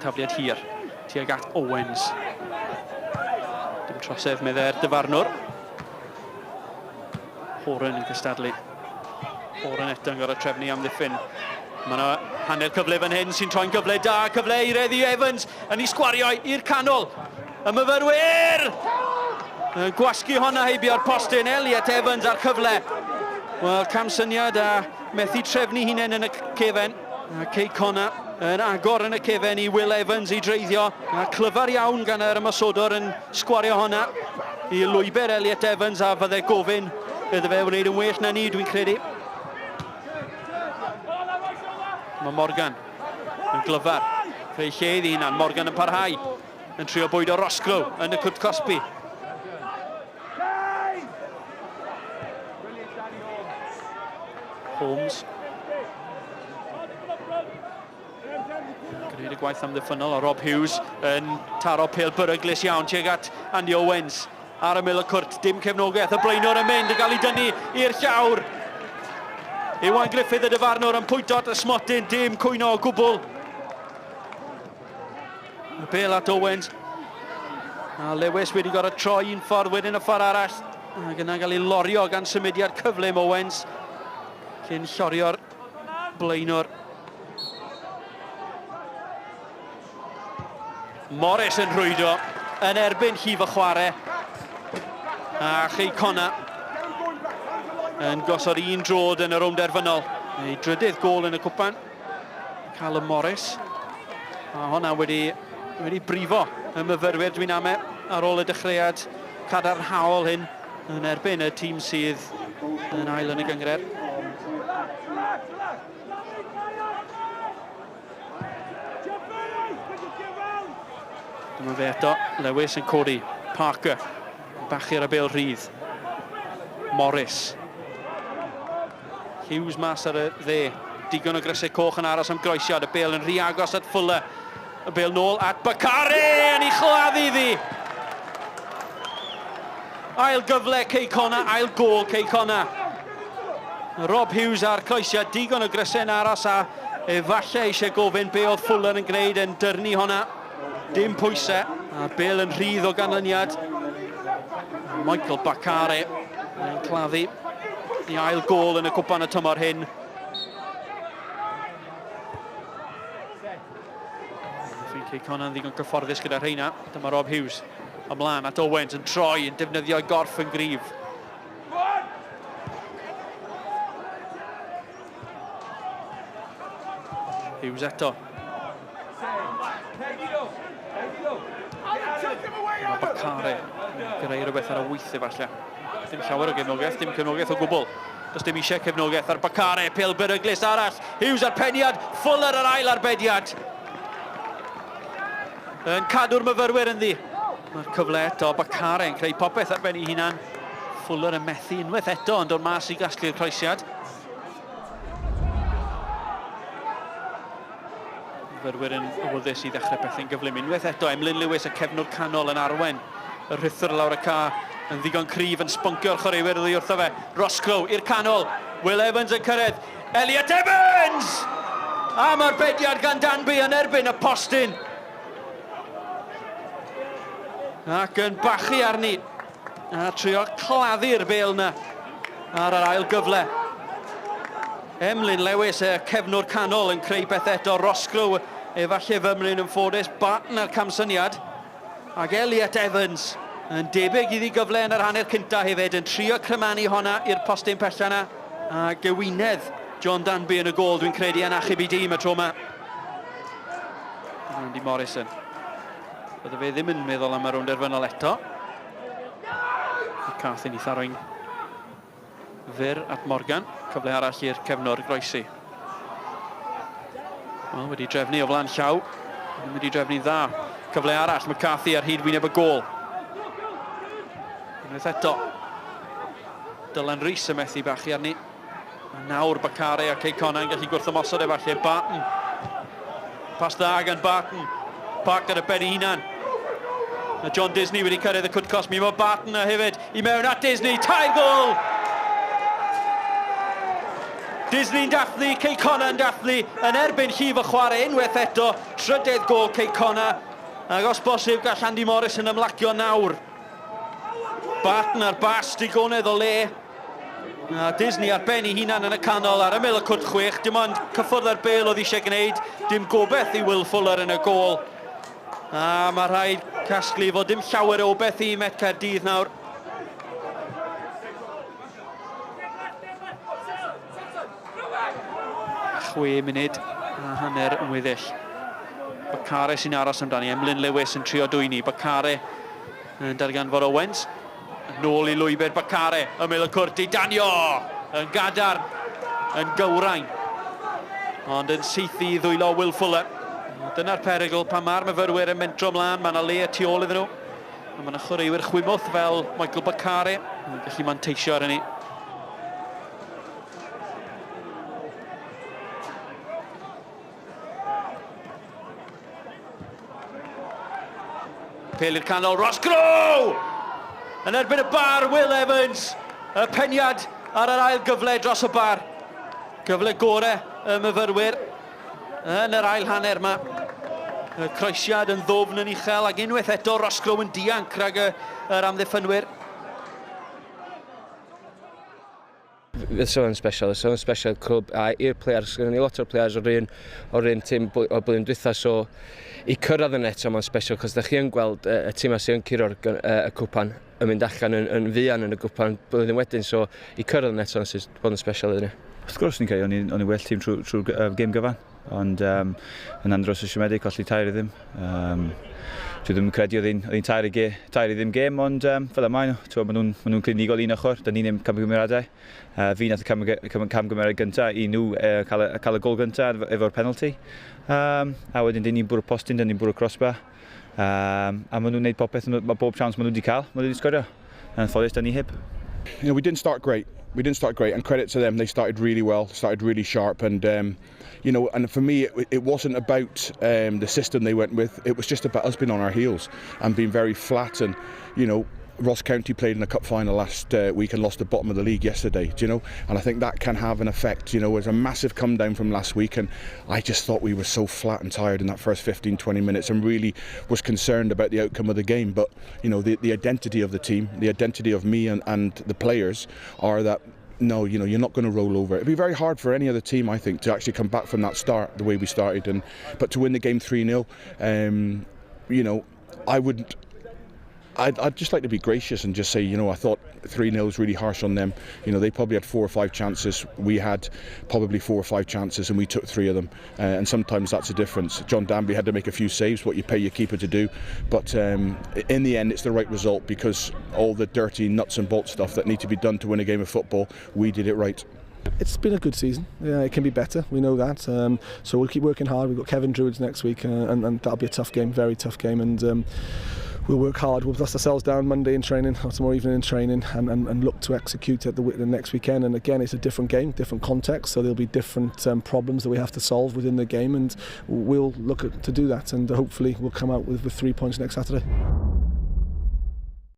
Tafliad hir tuag at Owens. Dim trosedd meddai'r dyfarnwr. Horan yn cystadlu. Horan eto yn gorfod trefnu amddiffyn. Mae yna hanner cyfle fan hyn sy'n troi'n gyfle da. Cyfle i Reddy Evans yn ei sgwario i'r canol. Y myfyrwyr! Yn gwasgu honna heibio'r postyn. Elliot Evans a'r cyfle. Wel, camsyniad a methu trefnu hunain yn y cefen. A Cei Conna yn agor yn y cefen i Will Evans i dreiddio. A clyfar iawn gan yr ymosodwr yn sgwario honna i lwybr Elliot Evans a fydde gofyn iddo fe wneud yn well na ni, dwi'n credu. Mae Morgan yn glyfar. Creu lle iddi hunan. Morgan yn parhau. Yn trio bwydo Roscrow yn y cwt cosbi. Holmes. Gwneud y gwaith amddiffynnol a Rob Hughes yn taro pêl beryglus iawn tuag at Andy Owens ar ymyl y cwrt. Dim cefnogaeth, y blaenor yn mynd yn cael ei dynnu i'r llawr. Iwan Griffith y dyfarnwr yn pwyto at y smotyn, dim cwyno o gwbl. Y bel at Owens. A Lewis wedi gorfod troi un ffordd wedyn y ffordd arall. Ac yna gael ei lorio gan symudiad cyflym Owens. Cyn llorio'r blaenwr. Morris yn rhwydo yn erbyn llif y chwarae. A Chei Conna yn gosod un drod yn y rownd derfynol. Ei drydydd gôl yn y cwpan. Callum Morris. A hwnna wedi, wedi brifo y myfyrwyr dwi'n ame ar ôl y dechreuad cadarnhaol hyn yn erbyn y tîm sydd yn ail yn y gynghrair. Dyma fe eto, Lewis yn codi, Parker, bachu ar y bêl rhydd. Morris. Hughes mas ar y dde. Digon o grysau coch yn aros am groesiad. Y bêl yn rhy agos at Fuller. Y bêl nôl at Bakare yn ei chladdu iddi. Ail gyfle Cei Connah, ail gôl Cei Connah. Rob Hughes a'r croesiad, digon o grysau yn aros a efallai eisiau gofyn be oedd Fuller yn gwneud yn dyrnu honna. Dim pwysau, a'r bêl yn rhydd o ganlyniad. Michael Bakare yn claddu i ail gôl yn y cwpan y tymor hyn. Fi'n Cei Connah yn ddigon cyfforddus gyda rheina. Dyma Rob Hughes ymlaen at Owens yn troi, yn defnyddio'i gorff yn gryf. Hughes eto. Mae Bakare yn greu rhywbeth ar y wyth efallai. Dim llawer o gefnogaeth, dim cefnogaeth o gwbl. Does dim eisiau cefnogaeth ar Bakare, pêl beryglus arall. Hughes ar peniad, Fuller ar ail arbediad. Yn cadw'r myfyrwyr ynddi. Mae'r cyfle eto, Bakare yn creu popeth ar ben ei hunan. Fuller yn methu unwaith eto yn dod mas i gasglu'r croesiad. Myfyrwyr yn awyddus i ddechrau pethau'n gyflym. Unwaith eto, Emlyn Lewis, y cefnwr canol yn arwen y rhuthr lawr y ca yn ddigon cryf yn sboncio'r chwaraewyr oddi wrtho fe. Roscrow i'r canol. Will Evans yn cyrraedd. Elliot Evans! Am arbediad gan Danby yn erbyn y postyn. Ac yn bachu arni. A trio claddu'r bêl yna ar yr ail gyfle. Emlyn Lewis, y cefnwr canol, yn creu beth eto. Roscrow, efallai fymryn yn ffodus. Barton ar camsyniad. Ac Elliot Evans yn debyg iddi gyfle yn yr hanner cynta hefyd, yn trio crymanu honna i'r postyn pella yna. A gewinedd John Danby yn y gôl, dwi'n credu, yn achub i dîm y tro yma. Andy Morrison. Bydde fe ddim yn meddwl am y rownd derfynol eto. McCarthy ni tharo'n fyr at Morgan. Cyfle arall i'r cefnwr groesi. Wel, wedi drefnu o flan llaw. Ddim wedi drefnu'n dda. Cyfle arall, McCarthy ar hyd wyneb y gôl. Unwaith eto. Dylan Rees yn methu bachu arni. A nawr Bakare a Cei Connah yn gallu gwrthymosod efallai. Barton. Pas dda gan Barton. Parker ar ben ei hunan. Mae John Disney wedi cyrraedd y cwt cosb. Mi mae Barton a hefyd i mewn at Disney. Tair gôl! Disney'n dathlu, Cei Connah yn dathlu, yn erbyn llif y chwarae unwaith eto, trydedd gôl Cei Connah, ac os bosib gall Andy Morris yn ymlacio nawr. Barton ar bas, digonedd o le. A Disney ar ben ei hunan yn y canol ar ymyl y cwrt chwech, dim ond cyffwrdd â'r bêl oedd eisiau gwneud, dim gobeith i Will Fuller yn y gôl. A mae rhaid casglu fod dim llawer o obeith i Met Caerdydd nawr. 6 munud a hanner yn weddill. Bakare sy'n aros amdani. Emlyn Lewis yn trio dwyni. Bakare yn darganfod Owens. Nôl i lwybr Bakare. Ymyl y cwrt i danio! Yn gadarn, yn gywrain. Ond yn saethu i ddwylo Will Fuller. Dyna'r perygl pan mae'r myfyrwyr yn mentro ymlaen. Mae yna le y tu ôl iddyn nhw. A mae yna chwaraewyr chwimwth fel Michael Bakare yn gallu manteisio ar hynny. Pêl i'r canol, Ross Crow! Yn erbyn y bar, Will Evans. Y peniad ar yr ail gyfle dros y bar. Gyfle gore y myfyrwyr yn yr ail hanner yma. Y croesiad yn ddwfn yn uchel ac unwaith eto Ross Crow yn dianc rhag y, yr amddiffynwyr. Fysa fo'n special, fysa fo'n special clwb a i'r players, gyda ni lot o'r players o'r un, o'r un tîm o'r blwyddyn dwytha, so i cyrraedd yn eto mae'n special, cos da chi yn gweld y, y tîmau sy'n curo'r y, y cwpan yn mynd allan yn, yn fuan yn y gwpan blwyddyn wedyn, so i cyrraedd yn eto sy'n bod yn special iddyn ni. Wrth gwrs ni'n cael, o'n i'n well tîm trwy, trwy gêm gyfan, ond um, yn andros o siomedig, colli tair i ddim. Um, dwi ddim yn credu oedd hi'n tair, i ge, tair i ddim gêm, ond um, fel y maen nhw, maen nhw'n ma nhw clinigol un ochr, da ni'n camgymeriadau. Uh, fi nath y camgymeriad gyntaf i nhw uh, cael, cael y gol gyntaf efo'r penalty. Um, a wedyn dyn ni'n bwrw postyn, dyn ni'n bwrw crossbar. Um, a maen nhw'n gwneud popeth, mae bob chance maen nhw wedi cael, maen nhw wedi sgorio. Yn anffodus, da ni heb. You know, we didn't start great. We didn't start great, and credit to them, they started really well, started really sharp, and you know, and for me, it, it wasn't about the system they went with. It was just about us being on our heels and being very flat. And you know, Ross County played in the cup final last week and lost the bottom of the league yesterday, do you know? And I think that can have an effect, you know, there's a massive come down from last week, and I just thought we were so flat and tired in that first 15, 20 minutes and really was concerned about the outcome of the game. But, you know, the, the identity of the team, the identity of me and, and the players are that no, you know, you're not going to roll over. It'd be very hard for any other team, I think, to actually come back from that start the way we started. And but to win the game 3-0, you know, I wouldn't I'd, I'd just like to be gracious and just say, you know, I thought 3-0 was really harsh on them. You know, they probably had four or five chances. We had probably four or five chances and we took three of them. And sometimes that's a difference. John Danby had to make a few saves, what you pay your keeper to do. But in the end, it's the right result because all the dirty nuts and bolts stuff that need to be done to win a game of football, we did it right. It's been a good season. Yeah, it can be better. We know that. So we'll keep working hard. We've got Cefn Druids next week, and, and that'll be a tough game, very tough game. And we'll work hard. We'll dust ourselves down Monday in training, or tomorrow evening in training, and, and, and look to execute at the, the next weekend. And again, it's a different game, different context, so there'll be different problems that we have to solve within the game, and we'll look at, to do that. And hopefully, we'll come out with, with three points next Saturday.